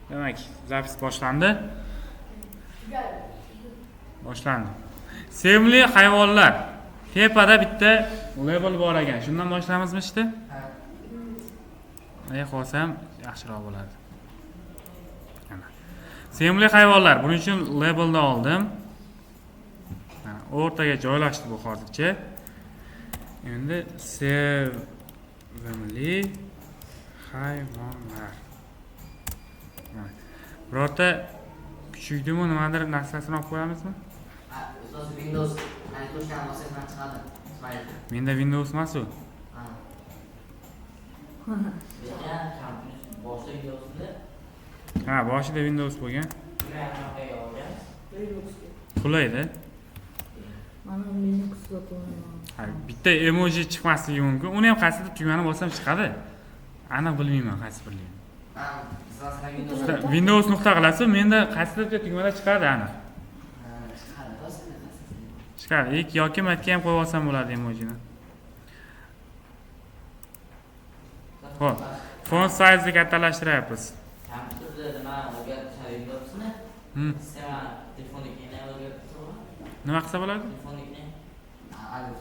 Demak, zapis boshlandi. Boshlandi. Sevimli hayvonlar. Tepada bitta label bor ekan. Shundan boshlamizmi ishni? Ha. Qolsam yaxshiroq bo'ladi. Mana. Sevimli hayvonlar. Buning uchun labelni oldim. Mana, o'rtaga joylashdi bu hozircha. Endi sevimli hayvonlar. Mana. Birorta kuchukdimi nimadir narsasini olib qo'yamizmi? Ustoz Windows hani tuşlar masasından chiqadi. Smile. Menda Windows emas u. Ha. Lekin kompyuter boshida Windows'da Ha, boshida Windows bo'lgan. olgan. Qulayda. Mana Linuxda qo'yaman. Ha, bitta emoji chiqmasligi mumkin. Uni ham qaysidir tugmani bossam chiqadi. Aniq bilmayman qaysi birligini. Ha, masalan Windows Windows nuqta qilasiz, menda qaysidir bitta tugmada chiqadi aniq. Ha, chiqadi. Chiqadi. Ilk yoki matga ham qo'yib olsam bo'ladi emojini. Xo'p, font size'ni kattalashtiryapmiz. Kompyuterda nima o'zgartirish Windows'ni sistema telefondagini ham o'zgartirsa bo'ladi. Nima qilsa bo'ladi? Telefondagini.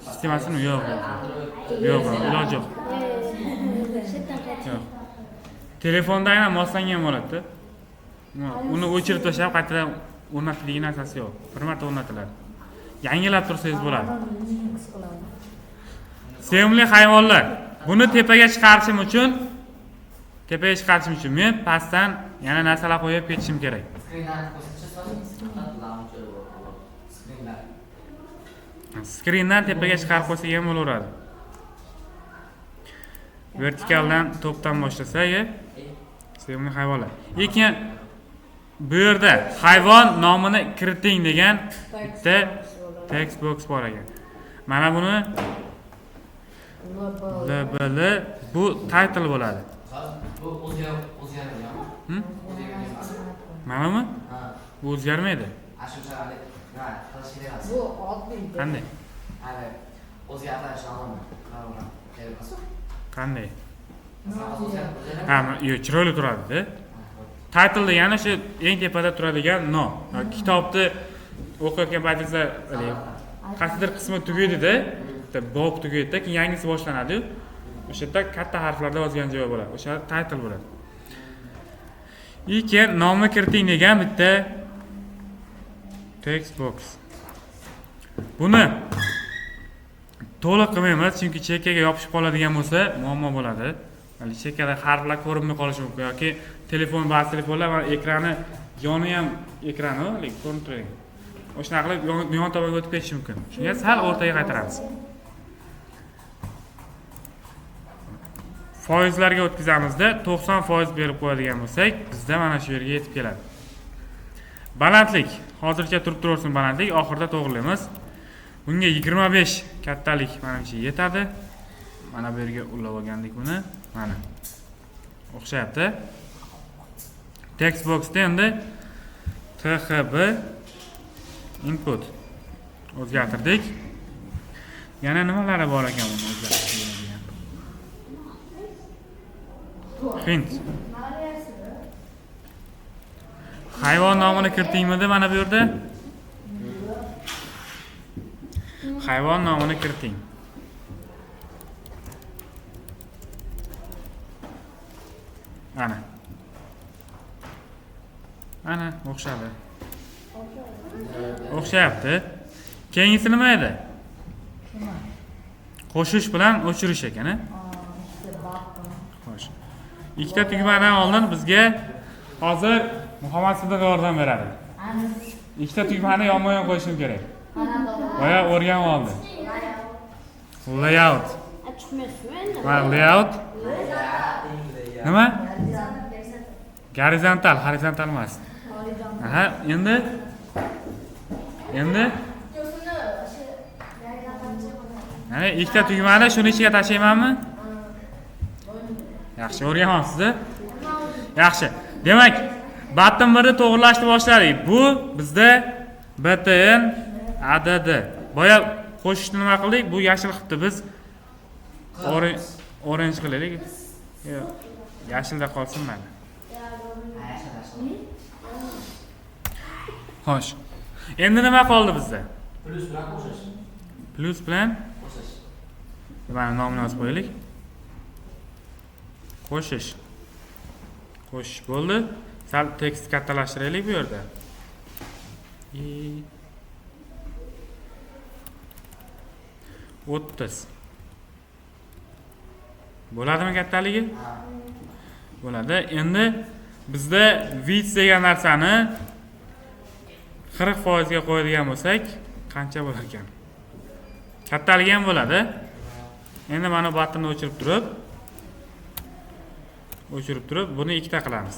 Sistemasini yo'q, yo'q. Android. Yo'q, iloji yo'q. Yo'q. Telefonda aynan moslangan bo'ladi-da. Uni o'chirib tashlab qaytadan o'rnatiladigan narsasi yo'q. Bir marta o'rnatiladi. Yangilab tursangiz bo'ladi. Linux qilaman. Sevimli hayvonlar. Buni tepaga chiqarishim uchun men pastdan yana narsalar qo'yib ketishim kerak. Screendan tepaga chiqarib qo'ysak ham bo'laveradi. Vertikaldan topdan boshlasak, sevimli hayvonlar. Lekin bu yerda hayvon nomini kiriting degan bitta text box bor ekan. Mana buni LBL bu title bo'ladi. Bu o'zgarmaydi. Manami? Ha. Bu o'zgarmaydi. Bu oddiy. Qanday? Hali o'zgartirish nomini. Qanday? Ha, yo'q, chiroyli turadi-da. Title degani shu eng tepada turadigan nom. Kitobni o'qiyotgan paytingizda qaysidir qismi tugaydi-da, bitta bob tugaydi-da, keyin yangisi boshlanadi-yu. O'sha yerda katta harflarda yozgan joyi bo'ladi. O'sha title bo'ladi. Keyin nomni kiriting degan bitta text box. Buni to'liq qilmaymiz, chunki chekkaga yopishib qoladigan bo'lsa muammo bo'ladi. Hali chekkada harflar ko'rinmay qolishi mumkin yoki telefon, ba'zi telefonlar mana ekrani yoni ham ekrani, lekin ko'rinib turadi. O'shanaqa qilib yon tomonga o'tib ketishi mumkin. Shunga sal o'rtaga qaytaramiz. Foizlarga o'tkazamizda 90% berib qo'yadigan bo'lsak, bizda mana shu yerga yetib keladi. Balandlik hozircha turib turaversin balandlik, oxirida to'g'rilaymiz. Bunga 25 kattalik manimcha yetadi. Mana bu yerga ulab olgandik buni. Mana. O'xshayapti. Text boxda endi THB input o'zgartirdik. Yana nimalari bor ekan buni o'zgartiradigan? Hint. Hayvon nomini kiritingmidi mana bu yerda? Hayvon nomini kiriting. Ana. Ana, o'xshadi. O'xshayapti. Keyingisi nima edi? Qo'shish bilan o'chirish ekan, a? Xo'sh. Ikkita tugmadan oldin bizga hozir Muhammad Siddiq yordam beradi. Ikkita tugmani yonma-yon qo'yishim kerak. Boya o'rganib oldi. Layout. Va layout. Nima? Gorizontal, horizontal emas. Aha, endi mana ikkita tugmani shuni ichiga tashlaymanmi? Yaxshi, o'rganyapsiz-a? Yaxshi. Demak, button 1ni to'g'rilashni boshladik. Bu bizda btn add. Boya qo'shishni nima qildik? Bu yashil qilibdi. Biz orange qilaylik. Yo'q, yashilda qolsin mana. Xo'sh. Endi nima qoldi bizda? Plyus bilan qo'shish. Plyus bilan Qo'shish. Mana nomini yozib qo'yaylik. Qo'shish. Qo'shish bo'ldi. Sal tekst kattalashtiraylik bu yerda. 30. Bo'ladimi kattaligi? Bo'ladi. Endi bizda width degan narsani 40% ga qo'yadigan bo'lsak, qancha bo'lar ekan? Kattaligi ham bo'ladi. Endi mana bu butonni o'chirib turib, buni ikkita qilamiz.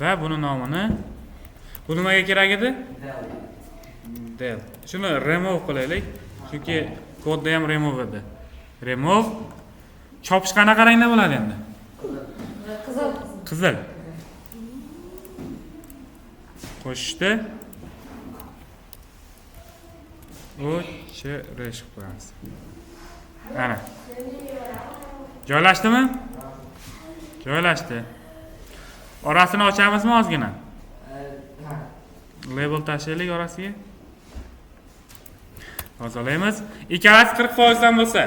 Va buni nomini, bu nimaga kerak edi? Del. Shuni remove qilaylik, chunki kodda ham remove edi. Remove. Chopish qanaqa rangda bo'ladi endi? Qizil. Qizil. Qo'shishdi. O'chirish qilib qo'yamiz. Ana. Joylashdimi? Joylashdi. Orasini ochamizmi ozgina? Label tashlaylik orasiga. Tozalaymiz. Ikkalasi 40% dan bo'lsa,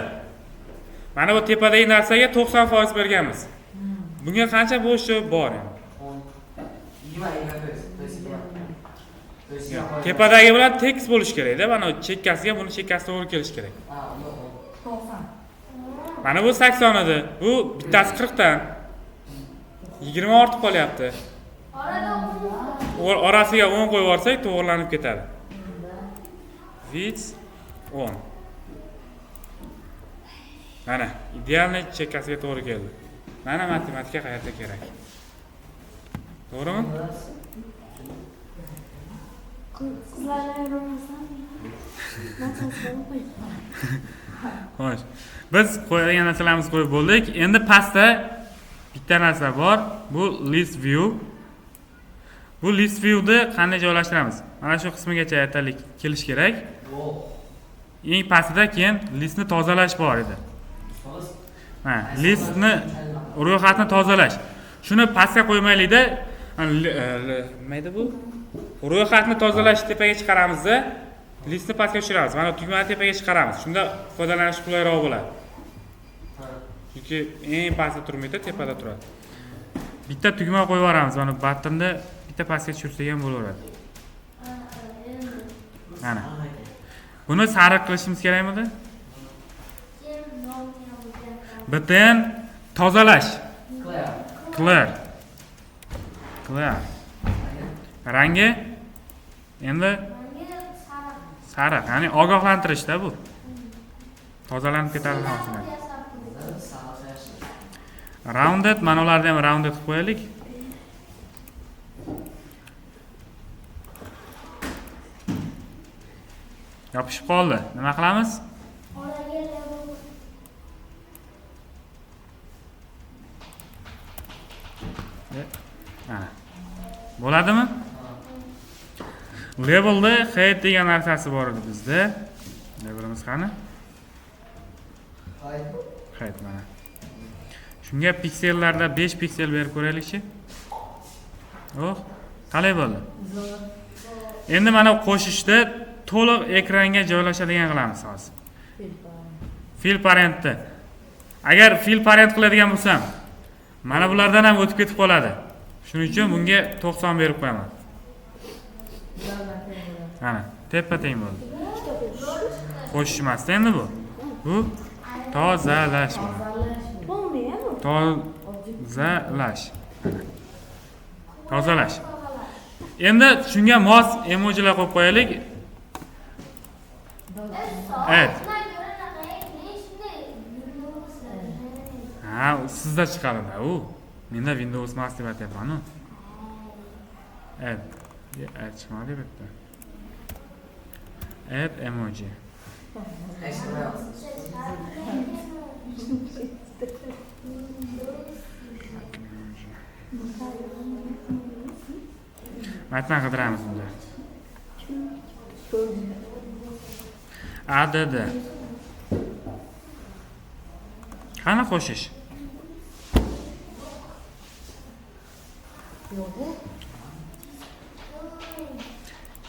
mana bu tepadagi narsaga 90% berganmiz. Bunga qancha bo'sh bor endi? 20. Tepadagi bilan tekis bo'lish kerakda, mana bu chekkasiga buni chekkasi to'g'ri kelishi kerak. 90. Mana bu 80 edi. Bu bittasi 40 dan. 20 ortib qolyapti. Orasiga 10 qo'yib yuborsak to'g'rilanib ketadi. Width 10. Mana idealniy chekkasiga to'g'ri keldi. Mana matematika qayerda kerak? To'g'rimi? Xo'sh. Biz qo'yadigan narsalarimizni qo'yib bo'ldik. Endi pastda bitta narsa bor. Bu list view. Bu list viewni qanday joylashtiramiz? Mana shu qismigacha aytaylik kelish kerak. Eng pastida keyin listni tozalash bor edi. Ha, listni, ro'yxatni tozalash. Shuni pastga qo'ymaylikda, nima edi bu? Ro'yxatni tozalash tepaga chiqaramizda, listni pastga tushiramiz. Mana tugmani tepaga chiqaramiz. Shunda foydalanish qulayroq bo'ladi. Chunki eng pastda turmaydi, tepada turadi. Bitta tugma qo'yib yuboramiz. Mana buttonni bitta pastga tushirsak ham bo'laveradi. Mana. Buni sariq qilishimiz kerakmidi? Button tozalash. Clear. Clear. Rangi endi sariq, ya'ni ogohlantirishda bu. Tozalanib ketadi hammasini. Rounded, mana ularni ham rounded qilib qo'yaylik. Yopishib qoldi. Nima qilamiz? Mana. Bo'ladimi? Labelda height degan narsasi bor edi bizda. Labelimiz qani? Height mana. Shunga piksellarda 5 piksel berib ko'raylikchi. Oh, qalay bo'ldi? Endi mana qo'shishda to'liq ekranga joylashadigan qilamiz hozir. Fill parentni. Agar fill parent qiladigan bo'lsam, mana bulardan ham o'tib ketib qoladi. Shuning uchun bunga 90 berib qo'yaman. Mana, tepa teng bo'ldi. Qo'shish emas endi bu. Bu tozalash bu. Tozalash. Tozalash. Endi shunga mos emojilar qo'yib qo'yaylik. Evet. Ha, sizda chiqadi u. Menda Windows emas deb aytyapman-ku. Evet. Evet, chiqmadi bu yerda. Add emoji. Matn qidiramiz unda. ADD. Qani qo'shish?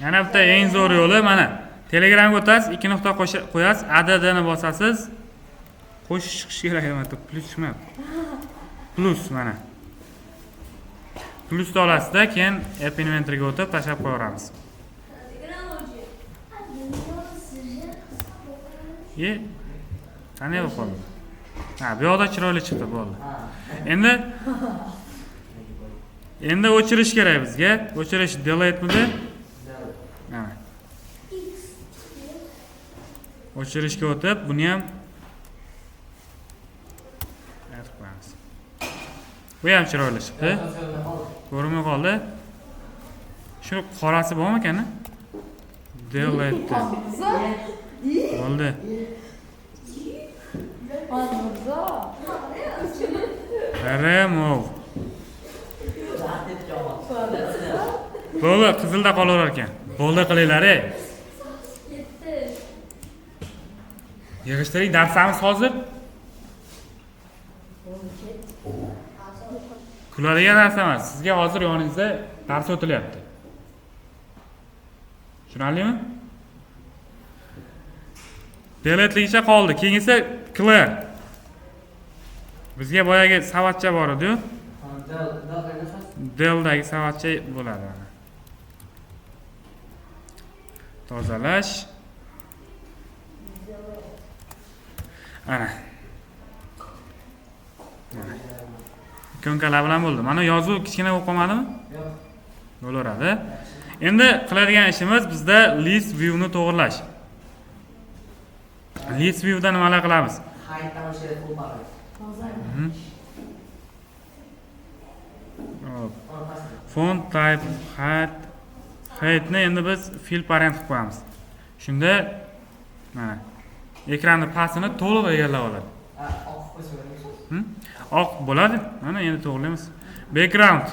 Yana bitta eng zo'r yo'li mana Telegramga o'tasiz, 2 nuqta qo'yasiz, addni bosasiz. Qo'shish chiqishi kerak emas, plyus chiqmayapti. Plus mana. Plusni olasizda, keyin App Inventorga o'tib tashlab qo'yaveramiz. Qanday bo'lib qoldi? Ha, bu yoqda chiroyli chiqdi, bo'ldi. Endi o'chirish kerak bizga. O'chirish deletemidi? Ha. O'chirishga o'tib, buni ham aytib qo'yamiz. Bu ham chiroyli chiqdi. Ko'rinmay qoldi. Shu qorasi bormikan? Delete. Bo'ldi. Remove. Bo'ldi, qizilda qolaverar ekan. Bo'ldi qilinglar, ey. Yig'ishtiring, darsamiz hozir. Kuladigan narsa emas. Sizga hozir yoningizda dars o'tilyapti. Tushunarlimi? Deletligicha qoldi. Keyingisi clear. Bizga boyagi savatcha bor edi-yu. Del'dagi savatcha bo'ladi. Tozalash. Ana. Ikonkalar bilan bo'ldi. Mana yozuv kichkina bo'lib qolmadimi? Yo'q. Bo'laveradi. Endi qiladigan ishimiz bizda list viewni to'g'rilash. List viewda nimalar qilamiz? Font type height heightni endi biz fill parent qilib qo'yamiz. Shunda mana ekranni pastini to'liq egallab oladi. Oq bo'ladi. Mana endi to'g'rilaymiz. Background.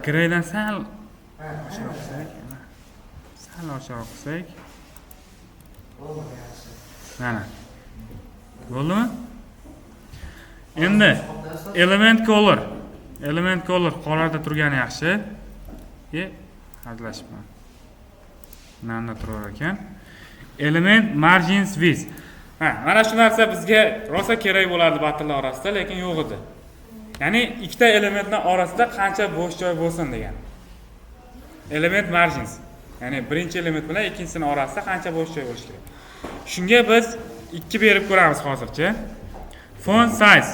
Greydan sal oshiroq qilsak, sal oshiroq qilsak. Mana. Bo'ldimi? Endi element color. Element color qorada turgani yaxshi. Hazillashibman. Nanda turar ekan. Element margins width. Ha, mana shu narsa bizga rosa kerak bo'lardi batterlar orasida, lekin yo'q edi. Ya'ni ikkita elementning orasida qancha bo'sh joy bo'lsin degan. Element margins. Ya'ni birinchi element bilan ikkinchisining orasida qancha bo'sh joy bo'lishi kerak. Shunga biz 2 berib ko'ramiz hozircha. Font size.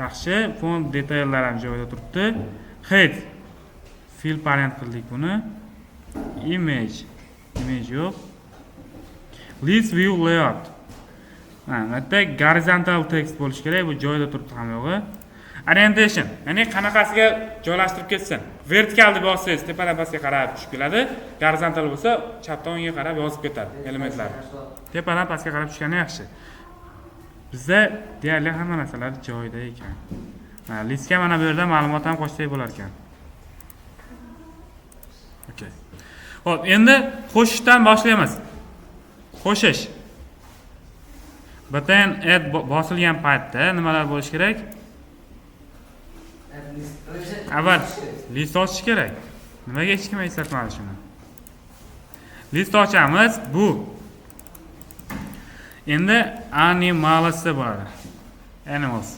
Yaxshi, font detaillar ham joyida turibdi. Height. Fill parent qildik buni. Image. Image yo'q. List view layout. Ha, bu yerda horizontal text bo'lishi kerak, bu joyida turibdi hamma yo'g'i. Orientation, ya'ni qanaqasiga joylashtirib ketsin. Vertikal deb yozsangiz tepadan pastga qarab tushib keladi, horizontal bo'lsa chapdan o'ngga qarab yozib ketadi elementlar. Tepadan pastga qarab tushgani yaxshi. Bizda deyarli hamma narsalar joyida ekan. Mana listga mana bu yerda ma'lumot ham qo'shsak bo'lar ekan. Okay. Xo'p, endi qo'shishdan boshlaymiz. Qo'shish. Button add bosilgan paytda nimalar bo'lishi kerak? Avval list ochish kerak. Nimaga hech kim eslatmadi shuni? List ochamiz, bu. Endi animals bo'ladi. Animals.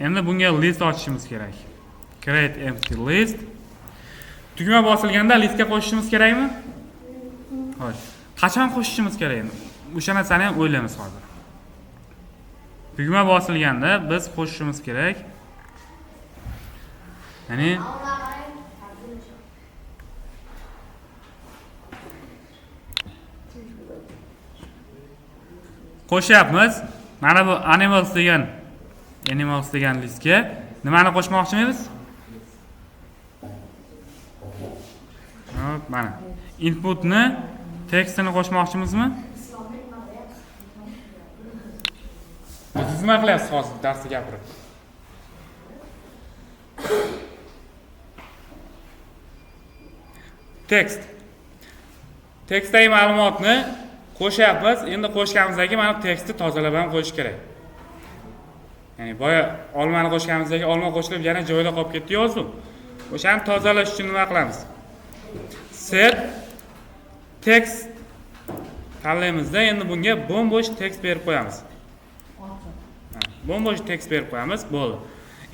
Endi bunga list ochishimiz kerak. Create empty list. Tugma bosilganda listga qo'shishimiz kerakmi? Xo'sh. Qachon qo'shishimiz kerak endi? O'sha narsani ham o'ylaymiz hozir. Tugma bosilganda biz qo'shishimiz kerak. Ya'ni qo'shyapmiz. Mana bu animals degan listga nimani qo'shmoqchimiz? Hop, mana inputni tekstini qo'shmoqchimizmi? Siz nima qilyapsiz hozir darsda gapirib? Tekst. Tekstdagi ma'lumotni qo'shyapmiz. Endi qo'shganimizdan keyin mana tekstni tozalab ham qo'yish kerak. Ya'ni boya olmani qo'shganimizdan keyin olma qo'shilib yana joyida qolib ketdi yozuv. O'shani tozalash uchun nima qilamiz? Set text tanlaymizda, endi bunga bo'm-bo'sh tekst berib qo'yamiz. Bo'm-bo'sh tekst berib qo'yamiz, bo'ldi.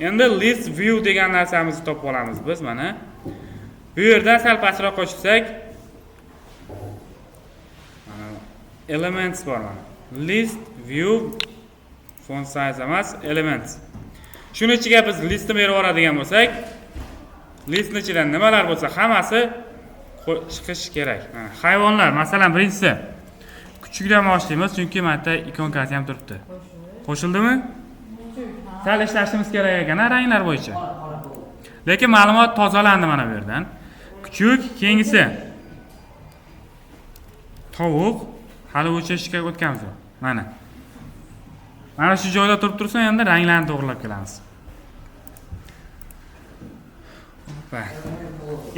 Endi list view degan narsamizni topib olamiz biz mana. Bu yerdan sal pastroqqa tushsak, mana elements bor mana. List view font size emas, elements. Shuni ichiga biz listni berib yuboradigan bo'lsak, listning ichidan nimalar bo'lsa hammasi chiqishi kerak. Mana hayvonlar, masalan, birinchisi kuchukdan boshlaymiz, chunki mana yerda ikonkasi ham turibdi. Qo'shildimi? Sal ishlashimiz kerak ekan, ranglar bo'yicha. Lekin ma'lumot tozalandi mana bu yerdan. Kuchuk, keyingisi tovuq, hali o'chirishga o'tganmiz. Mana. Mana shu joyda turib tursa, endi ranglarni to'g'rilab kelamiz. Hoppa.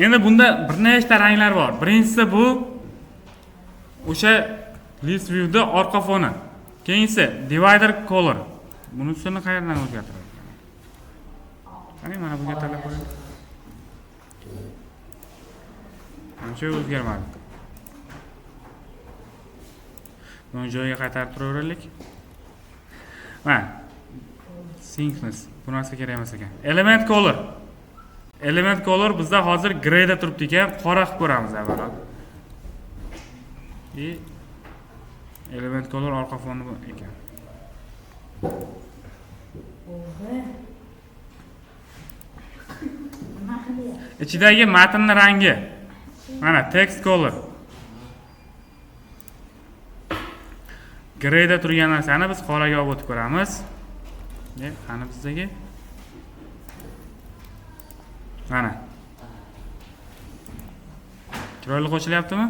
Endi bunda bir nechta ranglar bor. Birinchisi bu o'sha list viewda orqa foni. Keyingisi divider color. Bunisini qayerdan o'zgartiradi? Qani mana bunga tanlab qo'ying. Mana shu o'zgarmadi. Buni joyiga qaytarib turaveraylik. Mana synchronous. Bu narsa kerak emas ekan. Element color. Element color bizda hozir greyda turibdi ekan, qora qilib ko'ramiz avvalo. И element color orqa foni ekan. Ichidagi matnning rangi. Mana text color. Greyda turgan narsani biz qoraga olib o'tib ko'ramiz. Qani bizdagi? Mana. Chiroyli qo'shilyaptimi?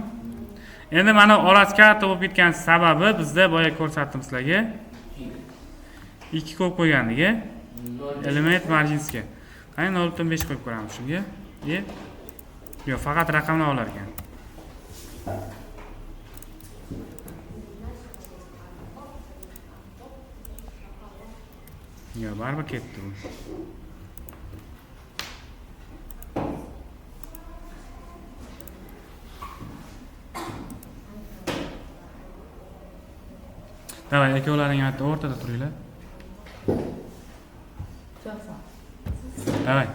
Endi mana orasi katta bo'lib ketgan sababi bizda boya ko'rsatdim sizlarga. 2 qo'yib qo'yganligi. Element marginsga. Qani 0.5 qo'yib ko'ramiz shunga. Yo'q, faqat raqamlar olar ekan. Yo'q, baribir ketdi bu. Davay, ikkovlaring bitta o'rtada turinglar. Davay.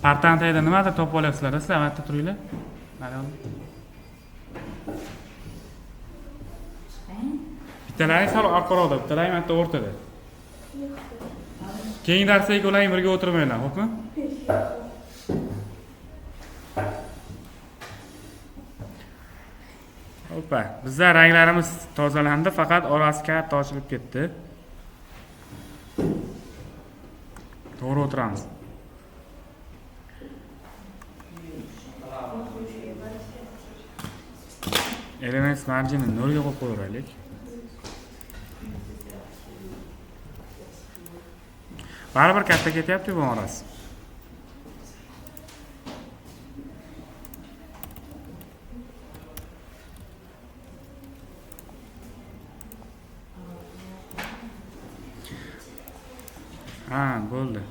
Partani tagida nimadir topib olyapsizlar, sizlar bitta turinglar. Bittalaring sal orqaroqda, bittalaring bitta o'rtada. Keyingi darsda ikkovlaring birga o'tirmanglar, xo'pmi? Hoppa, bizda ranglarimiz tozalandi, faqat orasi katta ochilib ketdi. To'g'ri o'tiramiz. Elements marginini 0 ga qo'yib qo'yaylik. Baribir katta ketyapti bu orasi. Ha, bo'ldi.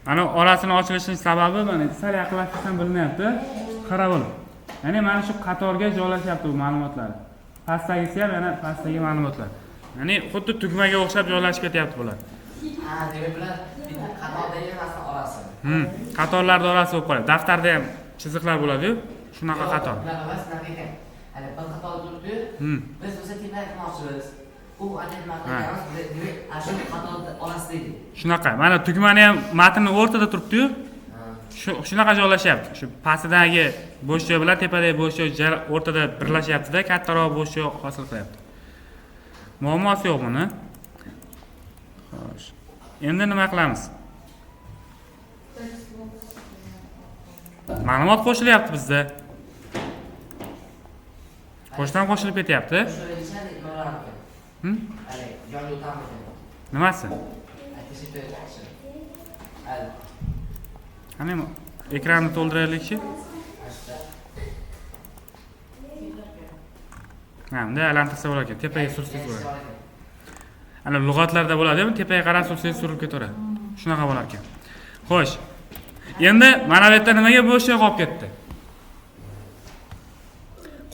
Mana orasini ochilishining sababi mana sal yaqinlashsam bilinyapti. Xira bo'lib. Ya'ni mana shu qatorga joylashyapti bu ma'lumotlar. Pastdagisi ham yana pastdagi ma'lumotlar. Ya'ni xuddi tugmaga o'xshab joylashib ketyapti bular. Ha, demak bular bitta qatordagi narsa orasi. Qatorlarda orasi bo'lib qoladi. Daftarda ham chiziqlar bo'ladi-yu, shunaqa qator. Unaqa emas, nima ekan? Hali bir qator turibdi. Biz o'sha tepaga qilmoqchimiz. U qilamiz, demak, ana shu qatorda orasidagi. Shunaqa. Mana tugmani ham matnning o'rtada turibdi-yu. Shunaqa joylashyapti. Shu pastidagi bo'sh joy bilan tepadagi bo'sh joy o'rtada birlashyapti-da, kattaroq bo'sh joy hosil qilyapti. Muammosi yo'q buni. Xo'sh. Endi nima qilamiz? Ma'lumot qo'shilyapti bizda. Qo'shdan qo'shilib ketyapti. Nimasi? Qani ekranni to'ldiraylikchi. Ha, bunday aylantirsa bo'lar ekan, tepaga sursangiz bo'ladi. Ana lug'atlarda bo'ladi-ku, tepaga qarab sursangiz surilib ketaveradi. Shunaqa bo'lar ekan. Xo'sh. Endi mana bu yerda nimaga bo'sh joy qolib ketdi?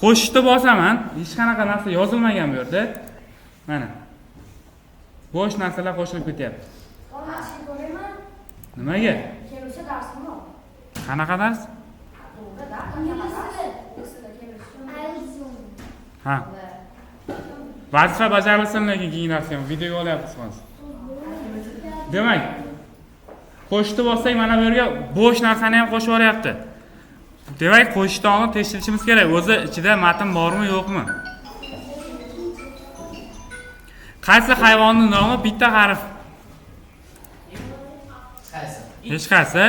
Qo'shishni bosaman, hech qanaqa narsa yozilmagan bu yerda. Mana. Bo'sh narsalar qo'shilib ketyapti. Nimaga? Keluvchi darsim bor. Qanaqa dars? Ha. Vazifa bajarilsin, lekin keyingi darsga ham videoga olyapmiz hozir. Demak, qo'shishni bossak mana bu yerga bo'sh narsani ham qo'shib yuboryapti. Demak, qo'shishdan oldin tekshirishimiz kerak. O'zi ichida matn bormi, yo'qmi? Qaysi hayvonning nomi bitta harf? Hech qaysi.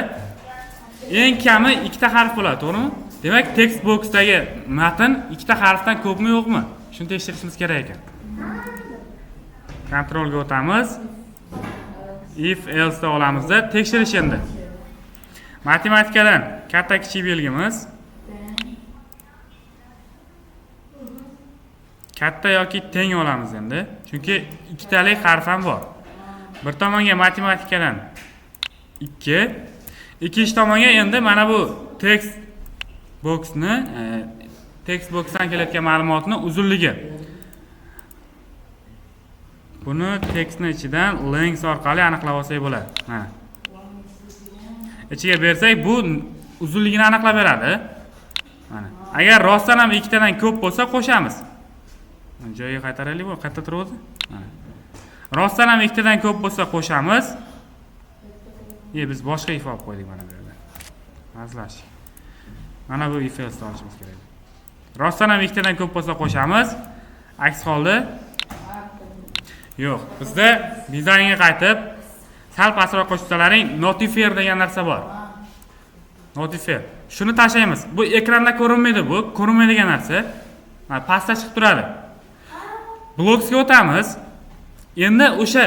Eng kami ikkita harf bo'ladi, to'g'rimi? Demak, text boxdagi matn ikkita harfdan ko'pmi, yo'qmi? Shuni tekshirishimiz kerak ekan. Kontrolga o'tamiz. If else da olamizda tekshirish endi. Matematikadan katta kichik belgimiz. Katta yoki teng olamiz endi. Chunki ikkitalik harf ham bor. Bir tomonga matematikadan 2, ikkinchi tomonga endi mana bu text boxni, text boxdan kelayotgan ma'lumotni uzunligi. Buni tekstni ichidan length orqali aniqlab olsak bo'ladi. Mana. Ichiga bersak bu uzunligini aniqlab beradi. Mana. Agar rostdan ham ikkitadan ko'p bo'lsa qo'shamiz. Joyiga qaytaraylik, bu qayerda turibdi? Mana. Rostdan ham ikkitadan ko'p bo'lsa qo'shamiz. Biz boshqa if olib qo'ydik mana bu yerda. Mazlash. Mana bu if else olishimiz kerak. Rostdan ham ikkitadan ko'p bo'lsa qo'shamiz. Aks holda yo'q. Bizda dizaynga qaytib sal pastroq qo'shsalaring notifier degan narsa bor. Notifier. Shuni tashlaymiz. Bu ekranda ko'rinmaydi, bu ko'rinmaydigan narsa. Mana pastda chiqib turadi. Bloksga o'tamiz. Endi o'sha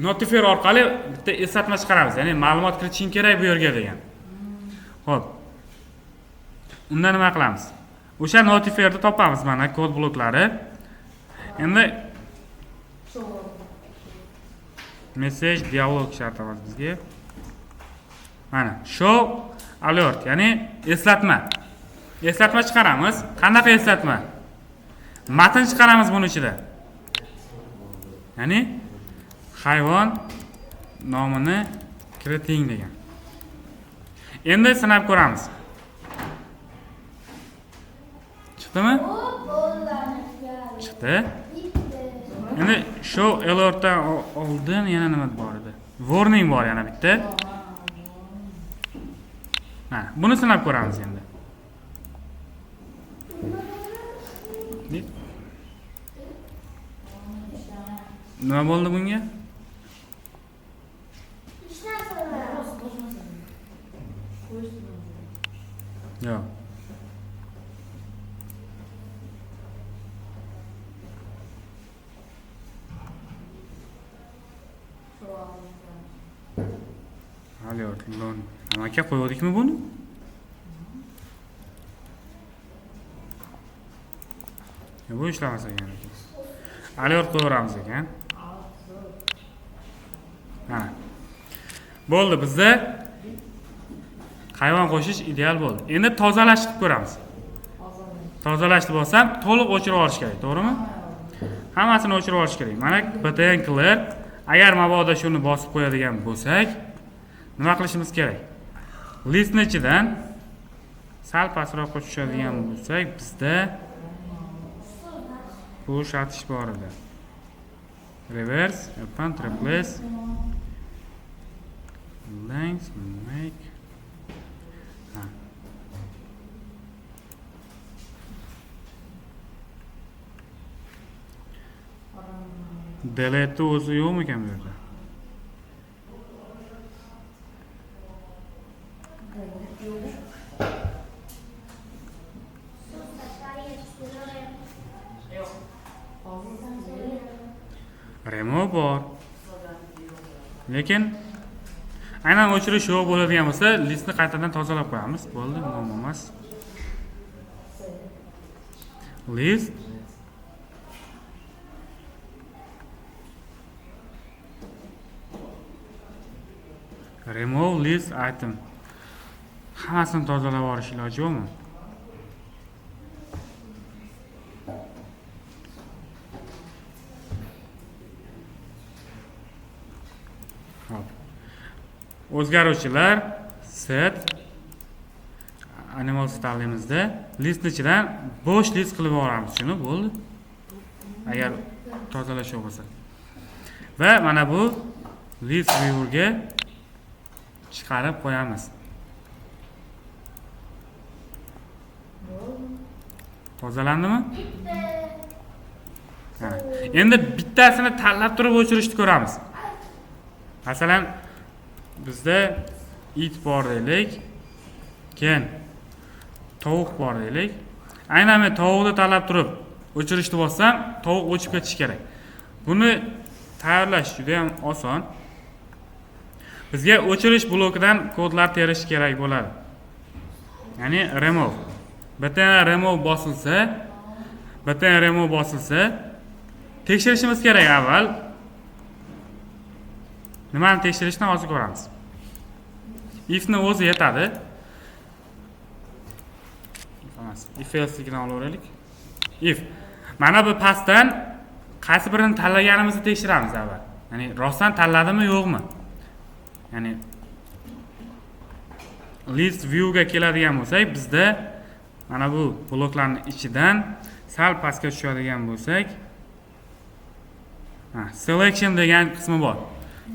notifier orqali bitta eslatma chiqaramiz. Ya'ni ma'lumot kiritishing kerak bu yerga degan. Xo'p. Unda nima qilamiz? O'sha notifierni topamiz mana kod bloklari. Endi message dialog shart emas bizga. Mana show alert, ya'ni eslatma. Eslatma chiqaramiz. Qanaqa eslatma? Matn chiqaramiz buni ichida. Ya'ni hayvon nomini kiriting degan. Endi sinab ko'ramiz. Chiqdimi? Chiqdi. Endi show alertdan oldin yana nima bor edi? Warning bor yana bitta. Ha, buni sinab ko'ramiz endi. Nima bo'ldi bunga? Yo'q. Alert loan. Aka qo'yuvdikmi buni? Bu ishlamas ekan. Alert qo'yaveramiz ekan. Ha. Bo'ldi, bizda hayvon qo'shish ideal bo'ldi. Endi tozalash qilib ko'ramiz. Tozalashni bo'lsam to'liq o'chirib olish kerak, to'g'rimi? Hammasini o'chirib olish kerak. Mana btn clear. Agar mabodo shuni bosib qo'yadigan bo'lsak, nima qilishimiz kerak? Listni ichidan sal pastroqqa tushadigan bo'lsak, bizda push atish bor edi. Reverse, open, replace, length, make. Ha. Delete o'zi yo'qmikan bu yerda? Remove bor. Lekin Aynan o'chirish yo'q bo'ladigan bo'lsa, listni qaytadan tozalab qo'yamiz. Bo'ldi, muammo emas. List remove list item. Hammasini tozalab yuborish iloji yo'qmi? Hop. O'zgaruvchilar set animals tanlaymizda listni ichidan bo'sh list qilib yuboramiz shuni, bo'ldi. Agar tozalash yo'q bo'lsa. Va mana bu list viewerga chiqarib qo'yamiz. Tozalandimi? Ha. Endi bittasini tanlab turib o'chirishni ko'ramiz. Masalan, bizda it bor deylik, keyin tovuq bor deylik. Aynan men tovuqni tanlab turib o'chirishni bossam, tovuq o'chib ketishi kerak. Buni tayyorlash juda ham oson. Bizga o'chirish blokidan kodlar terish kerak bo'ladi. Ya'ni remove. Btn remove bosilsa, btn remove bosilsa tekshirishimiz kerak avval. Nimani tekshirishni hozir ko'ramiz. If ni o'zi yetadi. If emas, if else'ligidan olaveraylik. If mana bu pastdan qaysi birini tanlaganimizni tekshiramiz avval. Ya'ni rostdan tanladimi, yo'qmi? Ya'ni list view ga keladigan bo'lsak, bizda mana bu bloklarning ichidan sal pastga tushadigan bo'lsak, selection degan qismi bor.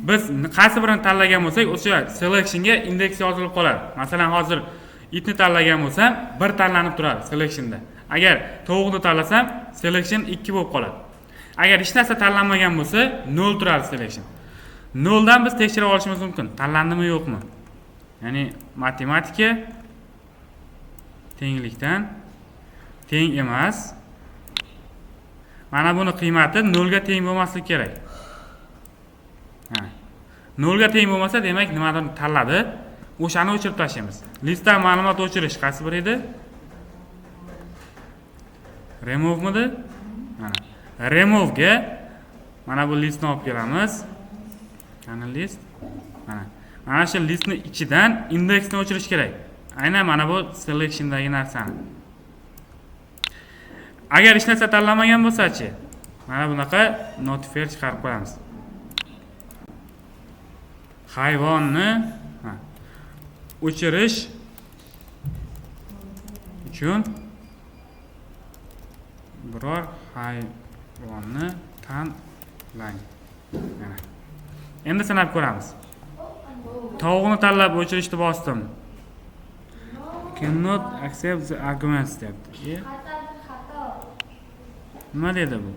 Biz qaysi birini tanlagan bo'lsak, o'sha selectionga indeks yozilib qoladi. Masalan, hozir itni tanlagan bo'lsam, 1 tanlanib turadi selectionda. Agar tovuqni tanlasam, selection 2 bo'lib qoladi. Agar hech narsa tanlanmagan bo'lsa, 0 turadi selection. 0 dan biz tekshirib olishimiz mumkin, tanlandimi yo'qmi. Ya'ni matematika tenglikdan teng emas. Mana buni qiymati 0 ga teng bo'lmasligi kerak. Ha. 0 ga teng bo'lmasa, demak nimadir tanladi. O'shani o'chirib tashlaymiz. Listdan ma'lumot o'chirish qaysi biri edi? Remove midi? Mana. Remove ga mana bu listni olib kelamiz. Qani list? Mana. Mana shu listni ichidan indeksni o'chirish kerak. Aynan mana bu selectiondagi narsani. Agar hech narsa tanlamagan bo'lsa-chi, mana bunaqa notifier chiqarib qo'yamiz. Hayvonni o'chirish uchun biror hayvonni tanlang. Mana. Endi sinab ko'ramiz. Tovuqni tanlab o'chirishni bosdim. Cannot accept the arguments deyapti. Nima dedi bu?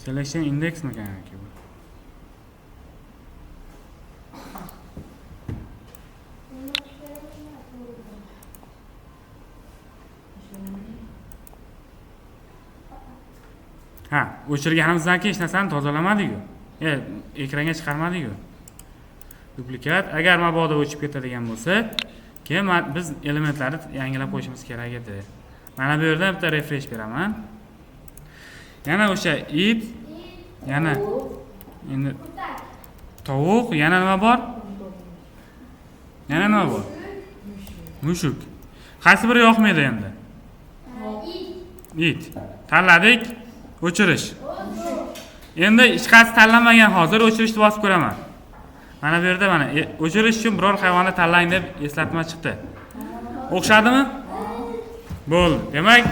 Selection index mikan yoki bu? Ha, o'chirganimizdan keyin hech narsani tozalamadik-ku. Ekranga chiqarmadik-ku. Duplikat agar mabodo o'chib ketadigan bo'lsa, keyin biz elementlarni yangilab qo'yishimiz kerak edi. Mana bu yerdan bitta refresh beraman. Yana o'sha it, yana endi tovuq, yana nima bor? Yana nima bor? Mushuk. Qaysi biri yoqmaydi endi? It. Tanladik, o'chirish. Endi hech qaysi tanlanmagan hozir o'chirishni bosib ko'raman. Mana bu yerda mana o'chirish uchun biror hayvonni tanlang deb eslatma chiqdi. O'xshadimi? Bo'ldi. Demak,